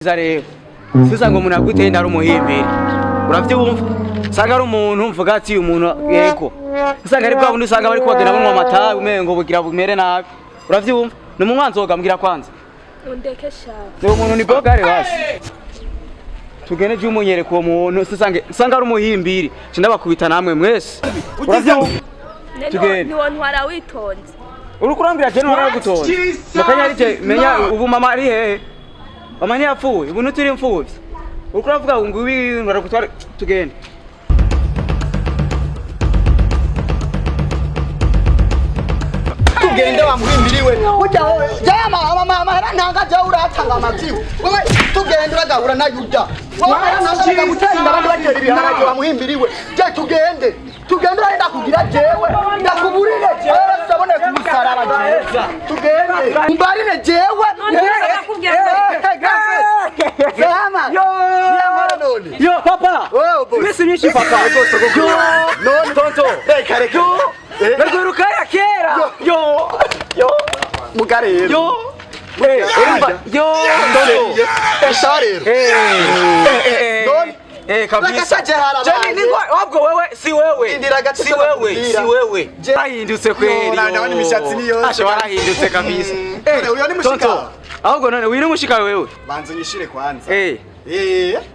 Rero sisa ngo umuntu aguteye inda ari umuhimbiri, uravyumva? Usanga ari umuntu mvuga ati umuntu yego, usanga ari bwa bundi usanga bari kubagenda banywa amatabi, umengo bugira bumere nabi, uravyumva? Ni umunywanzoga mbwira kwanza. Undeke shawe. Ni umuntu ni bogare basi tugende je umunyereka uwo muntu, sisange usanga ari umuhimbiri, nca ndabakubita namwe mwese, uravyumva? Tugende. Ntiwontwara witonze. Uriko urambwira je ntwara gutonda mukanya arije menya ubu mama ari hehe? Mama ntiyapfuye, ubu ntituri imfuvyi. Uriko uravuga ngo ibi ntwara gutwara, tugende. Tugende wamuhimbiriwe burya wowe jya amahera ntanga jya uratanga amabyibu wowe, tugende uragahura nayo urya wowe, amahera ntanga bakagutera inda abandi batera ibiharage wamuhimbiriwe. Jya tugende, tugende urare ndakugira jewe ndakuburire jewe sabone ku musaraba jewe, tugende umbarire jewe. Sema none. Yo papa. Wewe, boss. Iminsi myinshi papa. Yo. None. Tonto. Reka reka. Narwiruka ya kera. Yo yo. Mugarero. Yo. Urumva yo tonto. Esha rero. Eh eh eh. None. Kabisa. Reka harabaye. Jeni ni wabwo wewe si wewe. Indira gace si wewe, ndakubwira. si wewe. Warahindutse kweli. Yo, ndabona imishatsi ni yose. Asha warahindutse kabisa. None uyo ni mushika? Tonto. Ahubwo none uyu ni mushika wewe. Banza unyishire kwanza.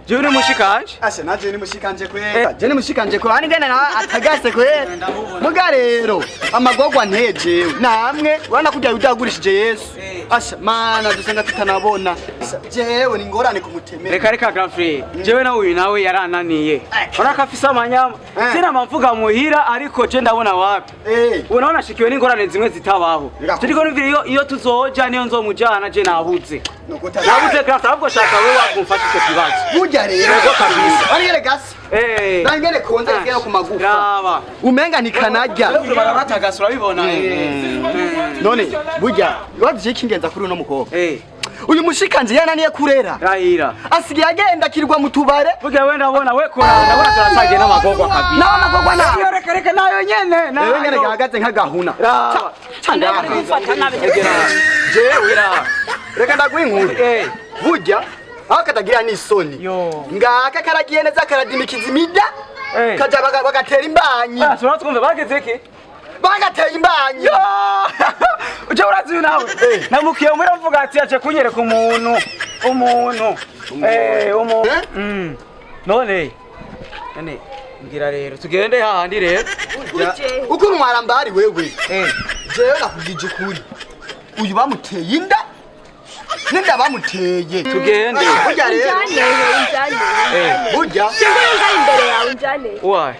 Je uri mushikanje? Asha naje ni mushikanje kwera. Je ni mushikanje kwera. Ani ngene na atagase kwera. Muga rero amagogwa ntejewe. Namwe urabona kurya udagurishije Yesu. Asha mana dusanga tutanabona. Asha, jewe ni ngorane kumutemera. Reka reka grand frère. Jewe nawe uyu nawe yarananiye. Urabona ko afise amanyama. Sina mpamvuga muhira ariko je ndabona wapi. Unaona shikiwe n'ingorane zimwe zitabaho. Reka. Turiko numvira iyo tuzoja niyo nzomujana je nabuze. Nuko Nabuze grand frère, ahubwo shaka wewe wagumfasha ico kibazo. Burya rero. Yego kabisa. Ani ngene gasa. Nani ngene konza igera ku magufa. Raba. Umenga ntikanarya. Barabatagasa urabibona. None burya waje ikingenza kuri uno mukobwa. Uyu mushikanje yananiye kurera. Rahira. Asigaye agenda akirirwa mu tubare. Burya we ndabona we kora ndabona turasangiye n'amagorwa kabisa. Nawe amagorwa nawe. Iyo reka reka nayo nyene. Nayo. Rero ngene gahagaze nk'agahuna. Raba. Ca ngaha. Gufata nabi. Egera. Jewe Egera. reka ndaguha inkuru. Burya aho katagira n'isoni. Yo. Ngaka karagiye neza karadimikiza imida. Kaja bagatera imbanyi. Ah, turabona twumve bageze iki? Bagatera imbanyi. Uje urazi uyu nawe? Namukiye muri mvuga ati aje kunyereka umuntu. Umuntu. Umuntu. None. None ngira rero tugende hahandi rero. Uje. Uko ntwara mbari wewe. Jewe nakubwije ukuri. Uyu bamuteye inda. N'inda bamuteye. Tugende. Burya rero. Unjane, unjane. Burya. Singuye imbere yawe unjane. Why?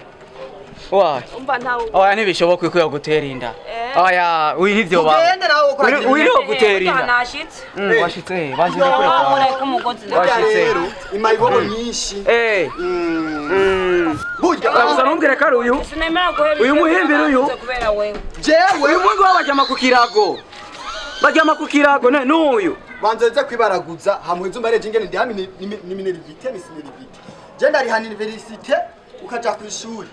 Why? Umva ntawe. Oya ntibishoboka ko yagutera inda. Oya, uyu ntivyo ba. Tugende nawe ukora Uyu niwo gutera inda. Nashitse. Washitse, banze ndakure. Ureka umugozi. Burya Washitse. rero imayibobo nyinshi. Burya Gusa ntumbwire ko ari uyu. Sinemera guhera. Uyu muhimbira uyu. Kubera wewe. Jewe Uyu mungu wabo baryama ku kirago. Baryama ku kirago ne n'uyu. Banza nze kwibaraguza hamwe nzu mbareje ingene ndi hamwe ni minerivite ni sinerivite. Je ndariha universite ukaja ku ishuri.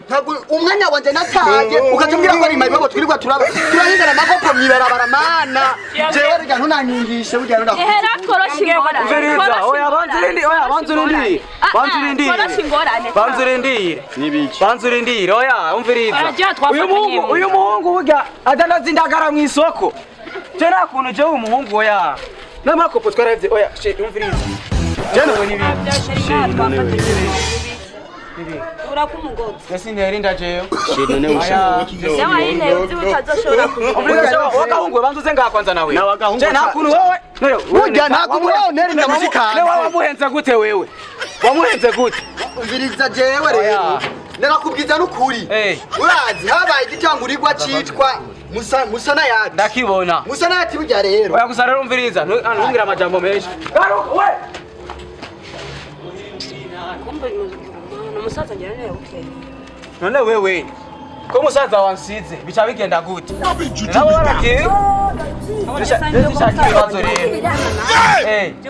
Ntabwo umwanya wanje nataye ukaja umbwira ko ari mayibobo twirirwa turaba turahindana amakopo mwibarabara mana. Jewe rega ntunanyingishe burya rero Ehera korosha ingorane. Umviriza, oya banza urindi, oya banza urindire. Banza urindire. Korosha ingorane. Banza urindire. Nibiki? Banza urindire, oya umviriza. Oya, je twafatanye Uyu muhungu, mu. uyu muhungu burya adandaza indagara mu isoko. Je nta kuntu jewe umuhungu oya. N'amakopo twaravye oya, she umviriza. Je nubwo nibi. Uraka umugozi. Ese ntera inda jewe. Nawe nyine uzi utazoshobora kuvuga. Umviriza, wagahungu banza uze ngaha kwanza nawe. Nawe agahungu Je nta kuntu wewe. Burya nta kuntu wewe untera inda mushikanje. Ne wewe wamuhenze gute wewe? Wamuhenze gute? Umviriza jewe rero. Oya. Narakubwiza n'ukuri. Urazi habaye igitangurirwa citwa Musa Musana yati. Ndakibona. Musana yati burya rero. Oya gusa rero umviriza, ntumbwire amajambo menshi. Garuka we. Kumbe ni umusaza ngira niwe bukeye. None wewe ko musaza wansize bica bigenda gute? Nabo barakiye. Ndishaka ibibazo rero.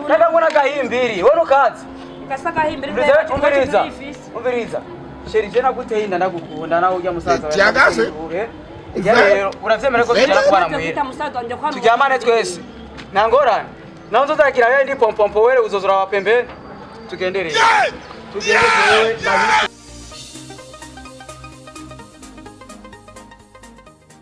Ndaga mbona gahimbiri, wowe nukazi. Gasa gahimbiri. Umviriza, umviriza. Umviriza. Sheri je naguteye inda ndagukunda nawe urya musaza wawe. Tyagase. Rero uravyemera ko tugera kubana muhira. Musaza wanje kwa Turyamane twese. Nta ngorane. Naho nzozagira yindi pompompo were uzozora wa pembeni. Tugende rero. Tugende jewe ndabi.